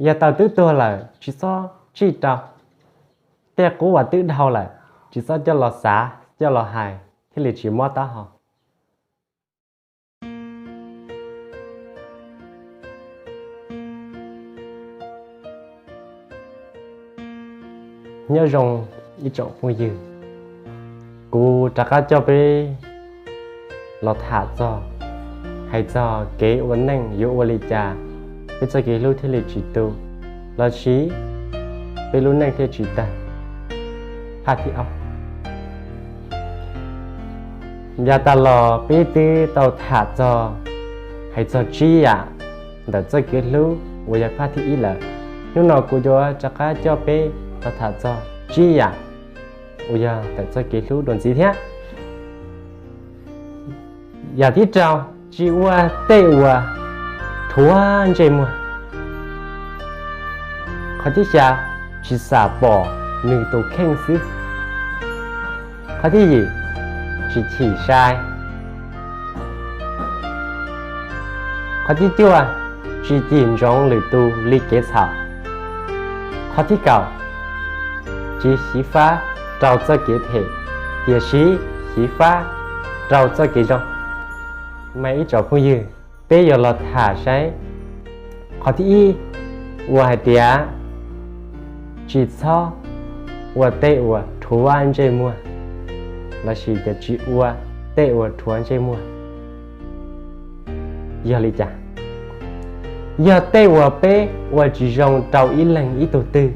Yog taws twb tuag lawm tsis txhob tsij rau, tej qub uas twb dhau lawm tsis txhob coj los xav coj los hais thiaj li tsis mob taub hau. Nyob zoo ib tsoom phooj ywg, kuv rov qab coj peb los tham txog, hais txog kev ua neej yuav ua li cas peb txoj kev hlub thiaj li tsis tu, los sis peb lub neej thiaj tsis tag. Phaj thib ob, yav tas los peb twb tau tham txog, hais txog tsib yam ntawm txoj kev hlub uas yog phaj thib ib lawm. Hnub no kuv yuav rov qab coj peb los tham txog tsib yam uas yog ntawm txoj kev hlub dua ntxiv thiab. Yam thib rau, tsis ua tej uas rhuav ntsej muag. Qhov thib xya, tsis xam pom nws tus kheej xwb. Qhov thib yim, tsis chim sai. Qhov thib cuaj, tsis cim ntsoov lwm tus li kev txhaum. Qhov thib kaum, tsis xyiv fab rau txoj kev phem, tiam sis xyiv fab rau txoj kev zoo. Mas ib tsoom phooj ywg, peb yuav los tham saib qhov thib ib uas hais tias tsis txhob ua tej uas rhuav ntsej muag, lossis tias tsis ua tej uas rhuav ntsej muag yog li cas? Yog tej uas peb ua tsis zoo rau ib leeg ib tug twg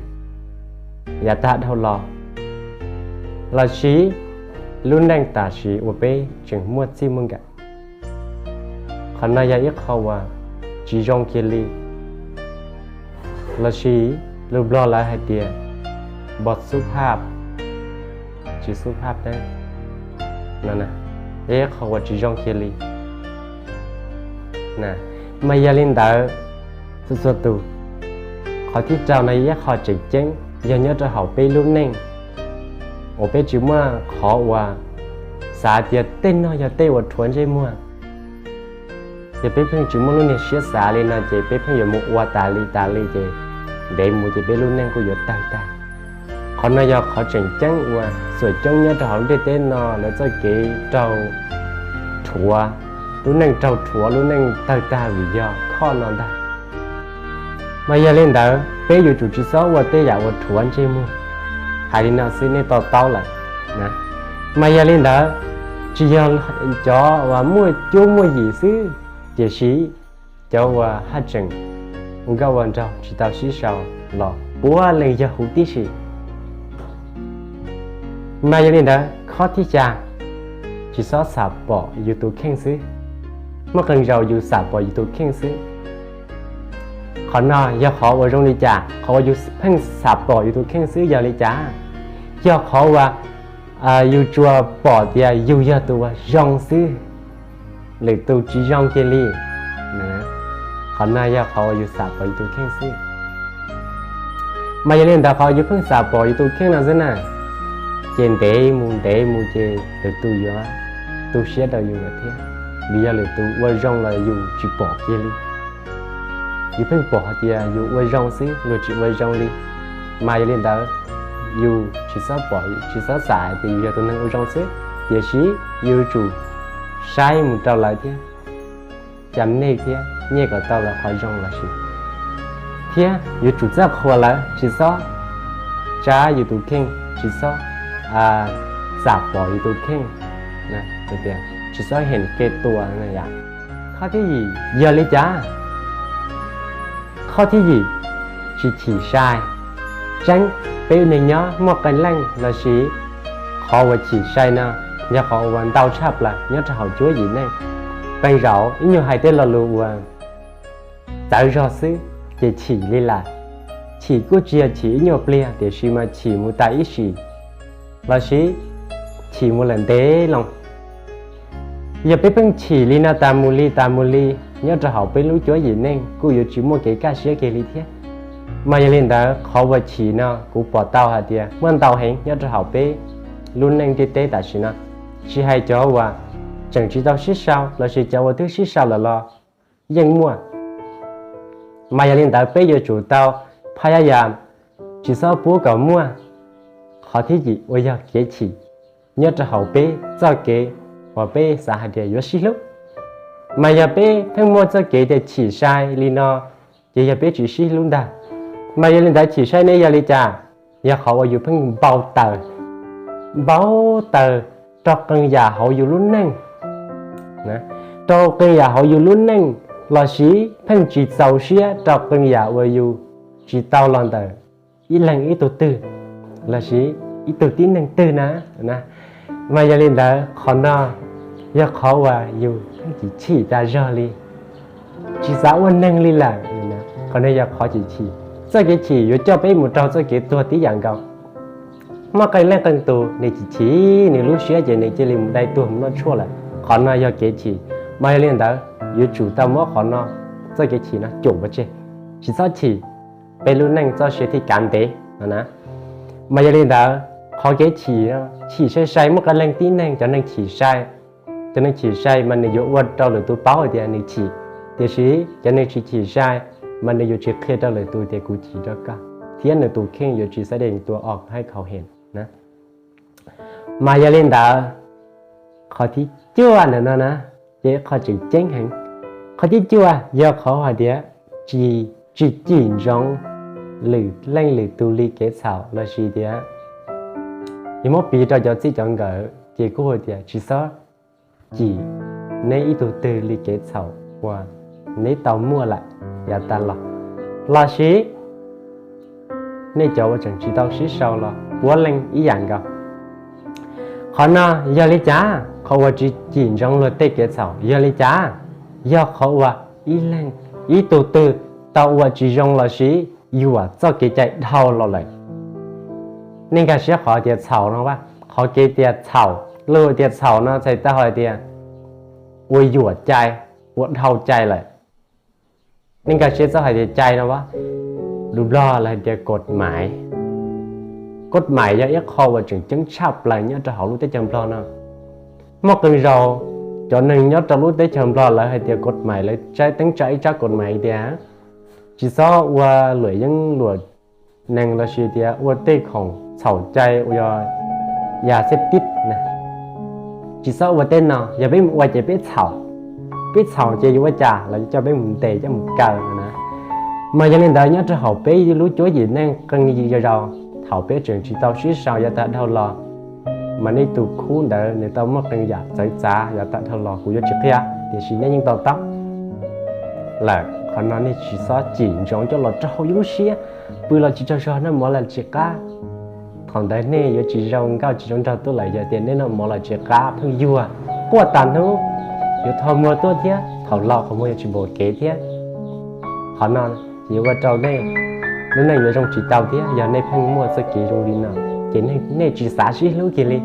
yav tag dhau los, lossis lub neej tam sim uas peb tseem muaj txij muaj nkawm. Qhov no yog ib qho uas tsis zoo kiag li, lossis lus Nplog lawv hais tias บ่สุภาพ, บ่สุภาพ no, yog ib qho uas tsis zoo kiag li. Mas yog li ntawd, txhua txhua tus, qhov thib rau no yog ib qho tseem ceeb yog nyob rau hauv peb lub neej uas peb tsis muaj qhov uas xav tias tej no yog tej uas rhuav ntsej muag. Yog peb pheej tsis muaj lub niag siab xav li no ces peb pheej yuav mus ua tas li tas li ces ntev mus ces peb lub neej kuj yuav tawg tag. Qhov no yog qhov tseem ceeb uas txhua coob nyob rau hauv lub ntiaj teb no lawv txoj kev raug rhuav, lub neej raug rhuav, lub neej tawg tag vim yog qhov no ntag. Mas yog li ntawd peb yuav tsum tsis txhob ua tej yam uas rhuav ntsej muag. Hais li no xwb nej to taub lawm. Mas yog li ntawd, tsis yog cov uas muaj cuab muaj yim xwb, tiam sis cov uas haj tseem ua nkauj ua nraug tsis tau sib sau los puav leej yog huv tib si. Mas yog li ntawd qhov thib xya, tsis txhob xam pom yus tus kheej xwb. Muaj qee zaus yus xam pom yus tus kheej xwb. Qhov no yog qhov uas zoo li cas? Qhov uas yus pheej xam pom yus tus kheej xwb yog li cas? Yog qhov uas yus tsuas pom tias yus yog tus uas zoo xwb, lwm tus tsis zoo kiag li. Qhov no yog qhov uas yus xam pom yus tus kheej xwb. Mas yog li ntawd qhov yus pheej xam pom yus tus kheej no xwb na, ces ntev mus ntev mus ces lwm tus yuav tu siab rau yus lawm thiab, vim yog lwm tus ua zoo los yus tsis pom kiag li. Yus pheej pom hais tias yus ua zoo xwb, luag tsis ua zoo li. Mas yog li ntawd, yus tsis txhob pom, tsis txhob xav hais tias yus yog tus neeg ua zoo xwb, tiam sis yus yuav tsum saib mus rau lawv thiab, cam nej thiab nyiaj kom tau lawv qhov zoo los sis, thiab yuav tsum txawj qhuas lawv, tsis txhob tsab yus tus kheej, tsis txhob xam pom yus tus kheej, tsis txhob heem ke tua no yom. Qhov thib yim yog li cas? Qhov thib yim, tsis chim sai. Tseeb, peb neeg nyob muaj qee leej los sis qhov uas chim sai no yog qhov uas ntau tshaj plaws nyob rau hauv cuab yim neej. Qee zaum ib nyuag hais tej lo lus uas txawv zog xwb ces chim li lawm. Chim kuj tsis yog chim ib nyuag pliag, tiam sis mas chim mus tas ib sim, los sis chim mus lawm ntev loo. Yog peb pheej chim li no tas mus li tas mus li, nyob rau hauv peb lub cuab yim neej kuj yuav tsis muaj kev kaj siab kiag li thiab. Mas yog li ntawd qhov uas chim no kuv pom tau hais tias muaj ntau heev nyob rau hauv peb lub neej ntiaj teb tam sim no, tsis hais cov uas tseem tsis tau sib sau los sis cov uas twb sib sau lawm los yeej muaj. Mas yog li ntawd peb yuav tsum tau phab yaj yam tsis txhob pub kom muaj qhov thib yim uas yog kev chim nyob rau hauv peb txoj kev uas peb xav hais tias yuav sib hlub. Mas yog peb pheej muaj txoj kev tias chim sai li no, ces yog peb tsis sib hlub ntag. Mas yog li ntawd chim sai ne yog li cas? Yog qhov uas yus pheej npau taws, npau taws rau qee yam hauv yus lub neej, rau qee yam hauv yus lub neej, lossis pheej tsis txaus siab rau qee yam uas yus tsis tau los ntawm ib leeg ib tug twg, lossis ib tug tib neeg twg na. Mas yog li ntawd qhov no yog qhov uas yus pheej chim chim tas zog li, tsis xav ua neeg li lawm. Qhov no yog qhov chim chim. Txoj kev chim yuav coj peb mus rau txoj kev tuag tib yam nkaus. Muaj qee leej qee tus nws chim chim nws lub siab ces nws cia li mus dai tuag mus noj tshuaj lawm. Qhov no yog kev chim. Mas yog li ntawd yuav tsum tau muab qhov no, txoj kev chim no cuam pov tseg, tsis txhob chim, peb lub neej txoj sia thiaj kav ntev no na. Mas yog li ntawd qhov kev chim, chim sai sai, muaj qee leej tib neeg cov neeg chim sai, cov neeg chim sai mas nws yuav ua rau lwm tus paub hais tias nws chim, tiam sis cov neeg tsis chim sai mas nws yuav tsis qhia rau lwm tus tias kuv chim rau koj, thiab nws tus kheej yuav tsis xav dees tua o hais khau hen na. Mas yog li ntawd, qhov thib cuaj ntawm no na, ces qhov tseem ceeb heev. Qhov thib cuaj yog qhov hais tias tsis, tsis cim ntsoov lwm leej lwm tus li kev txhaum lossis tias, yog muab piv rau cov txij cov nkawm ces kuj hais tias tsis txhob cim neb ib tug twg li kev txhaum uas neb tau muaj lawm yav tas los, lossis nej cov uas tseem tsis tau sib sau los puav leej ib yam nkaus. Qhov no yog li cas? Qhov uas tsis cim ntsoov luag tej kev txhaum yog li cas? Yog qhov uas ib leeg, ib tug twg tau ua tsis zoo lossis yuam txoj kev cai dhau los lawm. Nej nkag siab qhov tias txhaum no, qhov kev tias txhaum, lus tias txhaum no txhais tau hais tias ua yuam cai, ua dhau cai lawm. Nej nkag siab txoj hais tias cai no, lus Nplog lawv hais tias kod maiv. Kod maiv yog ib qho uas tseem ceeb tshaj plaws nyob rau hauv lub teb chaws Nplog no. Muaj qee zaus cov neeg nyob rau lub teb chaws Nplog lawv hais tias kod maiv, lawv tseem teeb tsa ib tsab kod maiv tias tsis txhob ua luam yeeb luam nees lossis tias ua tej khoom txhaum cai uas yog yas xeb tib na. Tsis txhob ua tej no, yog peb mus ua ces peb txhaum. Peb txhaum ces yuav ua cas? Lawv coj peb mus ntes coj mus kaw na. Mas yog li ntawd nyob rau hauv peb lub cuab yim neej qee yim zaus, thaum peb tseem tsis tau sib sau yav tag dhau los, mas nej tus khub ntawd nws tau muaj qee yam txawv txav yav tag dhau los kuv yuav tsis qhia, tiam sis nej yeej to taub lawm. Qhov no nej tsis txhob cim ntsoov coj los rau hauv yus lub siab. Pw los tsis tsaug zog, noj mov los tsis qab. Thaum ntawd nej yuav tsis zoo nkauj tsis zoo nraug tuaj lawm. Yog tias nej noj mov los tsis qab, pheej yuag, quaj tas hnub, yuav tho muag tuaj thiab, thaum laus qhov muag yuav tsis npaum kev thiab. Qhov no ces yuav ua rau nej lub neej yuav zoo tsis tau thiab. Yog nej pheej muaj txoj kev zoo li no ces nej tsis xav sib hlub kiag li.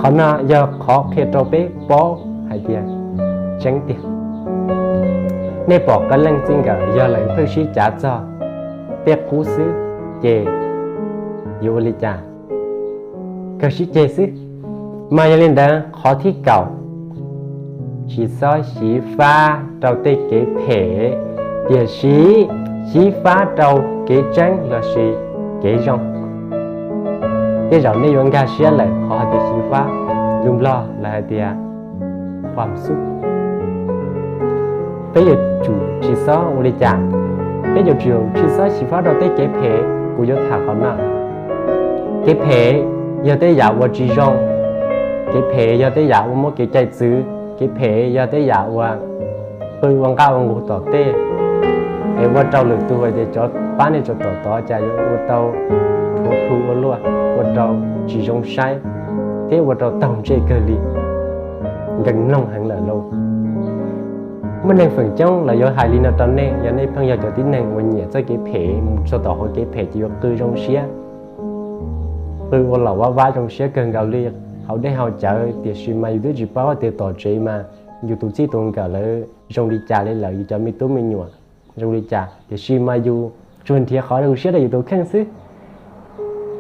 Qhov no yog qhov qhia rau peb paub hais tias tseeb tiag. Nej pom qee leej txij nkawm yog lawv pheej sib cav txog tej qub xwb, ces yuav ua li cas? Kawg sib ceg xwb. Mas yog li ntawd qhov thib kaum, tsis txhob xyiv fab rau tej kev phem, tiam sis xyiv fab rau kev tseeb lossis kev zoo. Tej zaum nej yuav nkag siab lawm qhov hais tias xyiv fab, lus Nplog lawv hais tias pam xub. Peb yuav tsum tsis txhob ua li cas, peb yuav tsum tsis txhob xyiv fab rau tej kev phem. Kuv yuav tham qhov no. Kev phem yog tej yam uas tsis zoo. Kev phem yog tej yam uas muaj kev cai txwv. Kev phem yog tej yam uas pw ua nqaj ua nqug tom tej, es ua rau lwm tus hais tias cov pab nej tso tom tod cas yuav ua tau rhuav plhu ua luaj, ua rau tsis zoo saib, thiab ua rau taug ntsej kawg li. Nkees mloog heev lawm lauj. Muaj neeg feem coob los yuav hais li no rau nej, yog nej pheej yog cov tib neeg uas nyiam txoj kev phem mus txog tom hauv kev phem ces yuav qw zoo siab, qw ua laum vaj vab zoo siab kawg nkaus li hauv dej hauv cawv, tiam sis mas yus twb tsis paub tias tom tsev mas yus tus txij tus nkawm lawv zoo li cas li lawm, yus cov me tub me nyuam zoo li cas, tiam sis mas yus tsuas nrhiav qhov zoo siab rau yus tus kheej xwb.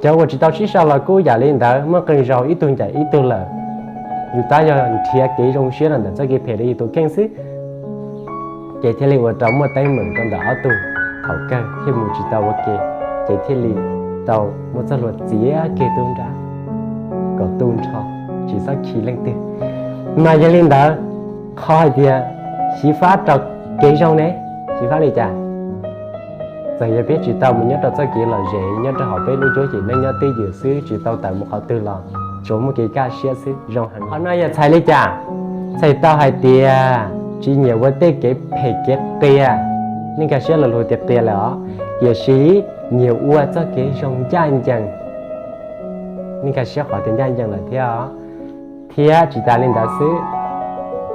Cov uas tsis tau sib sau los kuj yam li ntawd, muaj qee zaus ib tug ncaim ib tug lawm, yus tab yog nrhiav kev zoo siab los ntawm txoj kev phem rau yus tus kheej xwb. Ces thiaj li ua rau muaj teeb meem rau ntawm ob tug, thaum kawg thiaj mus tsis tau ua ke, ces thiaj li tau muaj txoj hlua txiav kiag tub nrab kom tu nrho, tsis txhob khi leej twg. Mas yog li ntawd, qhov hais tias xyiv fab rau kev zoo ne, xyiv fab li cas? Txawm yog peb tsis tau mus nyob rau txoj kev lom zem nyob rau hauv peb lub cuab yim neej nyob twj ywm xwb, tsis tau tawm mus qhov twg los tsuas muaj kev kaj siab xwb zoo heev. Qhov no yog txhais li cas? Txhais tau hais tias tsis nyiam ua tej kev phem kev qias, nej nkag siab lo lus tias qias lawm os, tiam sis nyiam ua txoj kev zoo ncaj ncees. Nej nkag siab qhov tias ncaj ncees lawm thiab os. Thiab tsis tas li ntawd xwb,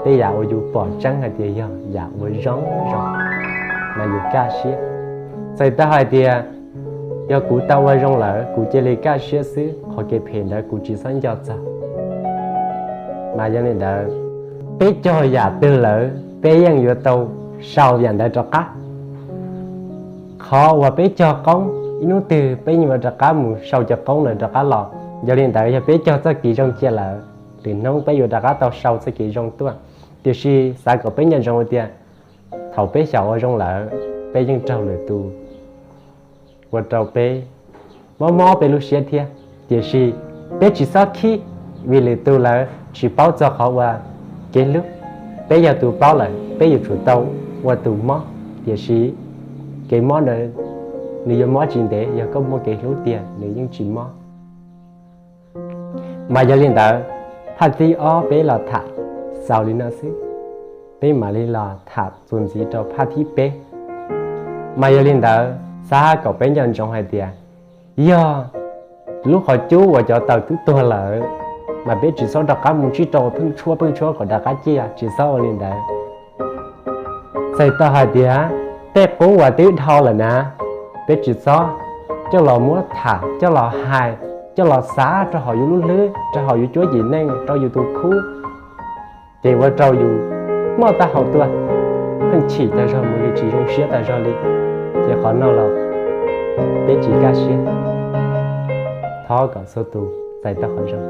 tej yam uas yus pom tseeb hais tias yog yam uas zoo zoo, mas yus kaj siab. Txhais tau hais tias yog kuv tau ua zoo lawm kuv cia li kaj siab xwb, qhov kev phem ntawd kuv tsis txhob nco txog. Mas yog li ntawd, peb cog yam twg lawm peb yeej yuav tau sau yam ntawd rov qab. Qhov uas peb cog qoob, ib hnub twg peb yeej yuav rov qab mus sau cov qoob ntawd rov qab los. Yog li ntawd yog peb cog txoj kev zoo cia lawm, lwm hnub peb yuav rov qab tau sau txoj kev zoo tuaj. Tiam sis xav kom peb nco ntsoov hais tias thaum peb xyaum ua zoo lawm, peb yeej raug lwm tus ua rau peb mob mob peb lub siab thiab. Tiam sis peb tsis txhob khib, vim lwm tus lawv tsis paub txog qhov uas kev hlub. Peb yog tus paub lawm peb yuav tsum tau ua tus mob. Tiam sis kev mob ntawd nws yuav mob tsis ntev, yog koj muaj kev hlub tiag nws yeej tsis mob. Mas yog li ntawd, phaj thib ob peb los tham xaus li no xwb, peb mam li los tham txuas ntxiv rau phaj thib peb. Mas yog li ntawd xav kom peb nco ntsoov hais tias yog lub qhov cub uas cov taws twb tuag lawm, mas peb tsis txhob rov qab mus tsib rau pheej tshuab pheej tshuab kom rov qab ciaj, tsis txhob ua li ntawd. Txhais tau hais tias tej qub uas twb dhau lawm na, peb tsis txhob coj los muab tham, coj los hais, coj los xav rau hauv yus lub hlwb, rau hauv yus cuab yim neej, rau yus tus khub, ces ua rau yus mob taub hau tuaj, pheej chim tag zog mus li, tsis zoo siab tag zog li. Ces qhov no los peb tsis kaj siab. Thov kom txhua tus txais tau qhov zoo.